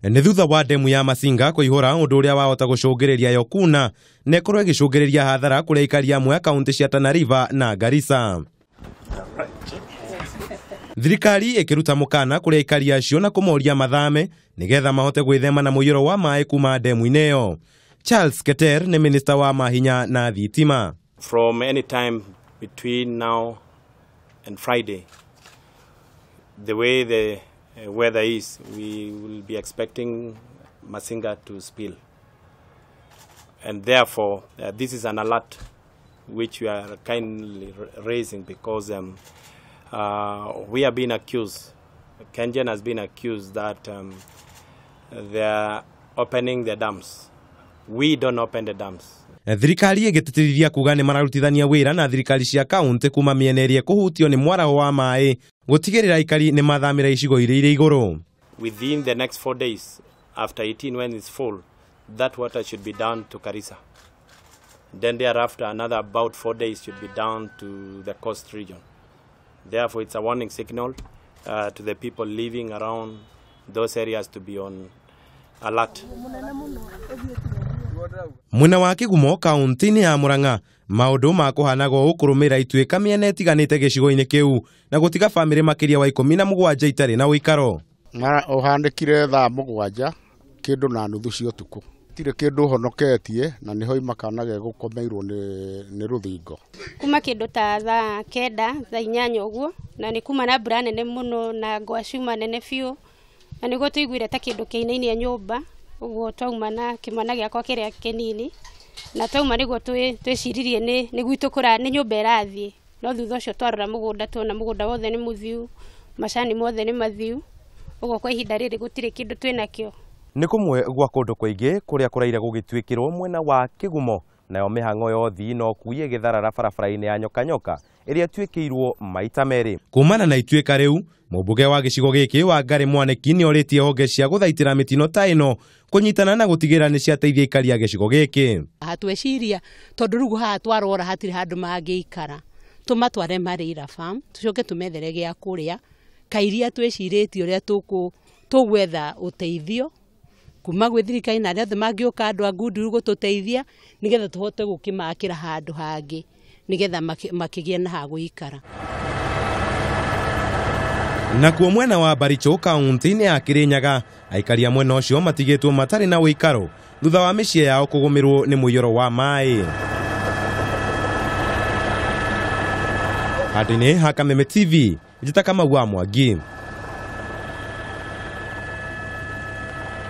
Nĩ thutha wa ndemu ya Masinga kũihũra ũndũ ũrĩa wahota gũcũngĩrĩria yo kuna na ĩkorwo ĩgĩcũngĩrĩria hathara kũrĩ aikari amwe a kaunti cia Tana River na Garissa. Thirikari ĩkĩruta mũkana kũrĩ aikari acio na kũmoria mathame nĩgetha mahote gwĩthema na mũiyũro wa maĩ kuma ndemu-inĩ ĩyo. Charles Keter nĩ minista wa mahinya na thitima. From any time between now and Friday, the way the weather is, we will be expecting Masinga to spill. And therefore, this is an alert which we are kindly raising because we have been accused, KenGen has been accused that they are opening the dams. We don't open the dams. Thirikari ĩgĩtĩtĩrithia kuga nĩ mararutithania wĩra na thirikari cia kaunti kuma mĩena ĩrĩa ĩkũhutio nĩ mwaraho wa maĩ gũtigĩrĩra aikari nĩ mathamĩra icigo iria irĩ igũrũ. Within the next 4 days, after 18 when it's full, that water should be down to Garissa. Then thereafter, another about 4 days should be down to the coast region. Therefore, it's a warning signal to the people living around those areas to be on alert. Mwena wa Kigumo kaunti-inĩ ya Murang'a maũndũ makũhanaga ũũ kũrũmĩrĩra ituĩka mĩena ĩtiganĩte gĩcigo-inĩ kĩu na gũtiga bamĩrĩ makĩria wa 17 itarĩ na ũikaro. Ũhandĩkire thaa 7 kĩndũ na nuthu cia ũtukũ. Gũtirĩ kĩndũ ũhonoketie na nĩho imakana gegũkomeirwo nĩ rũthingo. Kuma kĩndũ ta thaa 9 thaa 8 ũguo na nĩ kuma na mbura nene mũno na ngwa ciuma nene biũ na nĩguo tũiguire ta kĩndũ kĩinainie nyũmba ũguo twauma na kĩmwana gĩakwa kĩrĩa kĩnini na twauma nĩguo twĩciririe nĩ gwitũ kũra nĩ nyũmba ĩrathiĩ no thutha ũcio twarora mũgũnda tuona mũgũnda wothe nĩ mũthiu macani mothe nĩ mathiu ũguo kwa ihinda rĩrĩ gũtirĩ kĩndũ twĩnakĩo. Nĩ kũmwe gwa kũndũ kũingĩ kũrĩa kũraire gũgĩtuĩkĩrwo mwena wa Kĩgumo nayo mĩhang'o yothe no kuie gĩtharara barabara-inĩ ya Nyoka Nyoka ĩrĩa ĩtuĩkĩirwo maita merĩ. Kumana na ituĩka rĩu mũmbunge wa gĩcigo gĩkĩ Wangari Mwaniki nĩ orĩtie honge cia gũthaitĩra mĩtino ta ĩno kũnyitana na gũtigĩrĩra nĩ ciateithia aikari a gĩcigo gĩkĩ. Tweciria tondũ rĩu haha twarora hatirĩ handũ mangĩikara tũmatware Mareira Farm tũcoke tũmethere gĩa kũrĩa kairia twĩcirĩtie ũrĩa tũgwetha ũteithio kuma gwĩ thirikari na arĩa othe mangĩũka andũ a Goodwill gũtũteithia nĩgetha tũhote gũkĩmakĩra handũ hangĩ nĩgetha makĩgĩe na ha gũikara. Nakuo mwena wa Baricho kaunti-inĩ ya Kirinyaga aikari a mwena ũcio matigĩtwo matarĩ na ũikaro thutha wa mĩciĩ yao kũgũmĩrwo nĩ mũiyũro wa maĩ. Handũ-inĩ ha Kameme TV, njĩta Kamau wa Mwangi.